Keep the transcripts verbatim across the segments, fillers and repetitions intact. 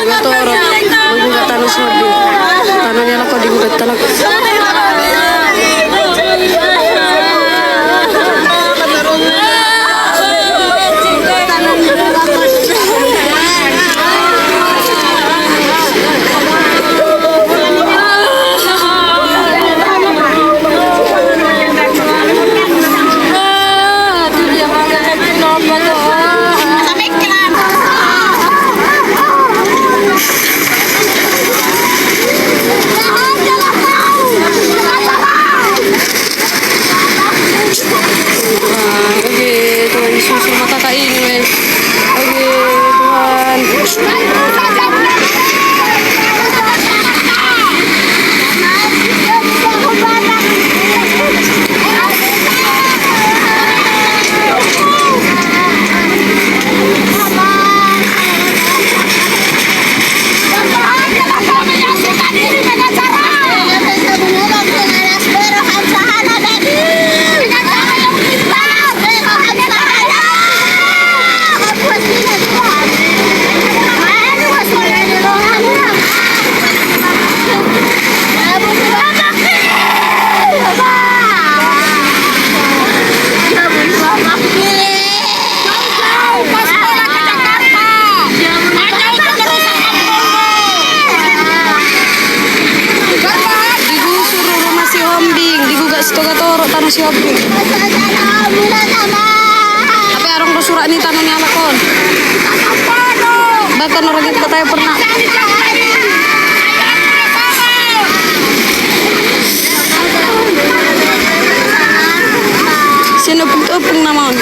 Torop, manggugat tano si Hombing. Tano ni halak on digugat halak on. Oke, Tuhan Yesus, rumah kakak ini, men. Oke, Tuhan. Digusur rumah si Hombing, digugat Sitoga, torop tano si Hombing. Tapi adong do surat ni tano ni halak on. Bahkan orang itu katanya pernah. Sian opung tu opung nama on.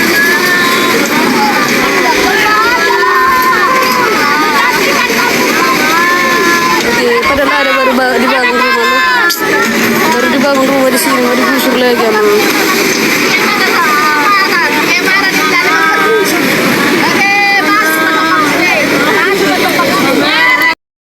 Oke, padahal ada baru ba-, dibangun rumah lo. Baru dibangun rumah di sini, mau digusur lagi sama.